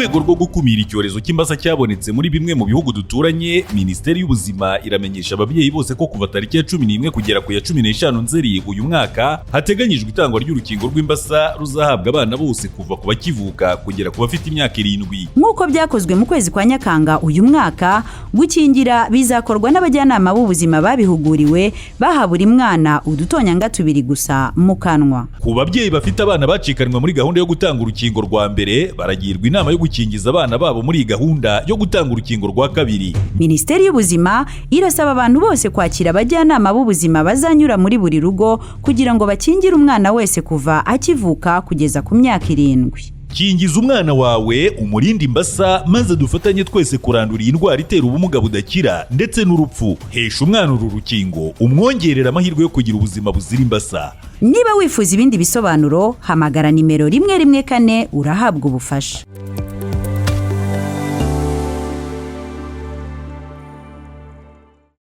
Rwego rwo gukumira icyorezo cy'imbasa cyabonetse muri bimwe mu bihugu duturanye, Minisiteri y'Ubuzima iramenyesha ababyeyi bose ko kuva tariki ya 11 kugera ku ya 15 Nzeri uyu mwaka hateganyijwe itangwa ry'urukingo rw'imbasa ruzahabwa abana bose kuva ku bakivuka kugera ku bafite imyaka 7. Nk'uko byakozwe mu kwezi kwa Nyakanga uyu mwaka, gukingira bizakorwa n'abajyanama b'ubuzima babihuguriwe, baha buri mwana udutonyanga tubiri gusa mu kanwa. Ku babyeyi bafite abana bacikanwe muri gahunda yo gutanga urukingo rwa mbere, baragirwa inama yo gukingiza abana babo muri iyi gahunda yo gutanga urukingo rwa kabiri. Minisiteri y'Ubuzima irasaba abantu bose kwakira abajyanama b'ubuzima bazanyura muri buri rugo kugira ngo bakingire umwana wese kuva akivuka kugeza ku myaka 7. Kingiza umwana wawe, umurinde imbasa, maze dufatanye twese kurandura iyi ndwara itera ubumuga budakira ndetse n'urupfu. Hesha umwana uru rukingo, umwongerera amahirwe yo kugira ubuzima buzira imbasa. Niba wifuza ibindi bisobanuro, hamagara nimero 114, urahabwa ubufasha.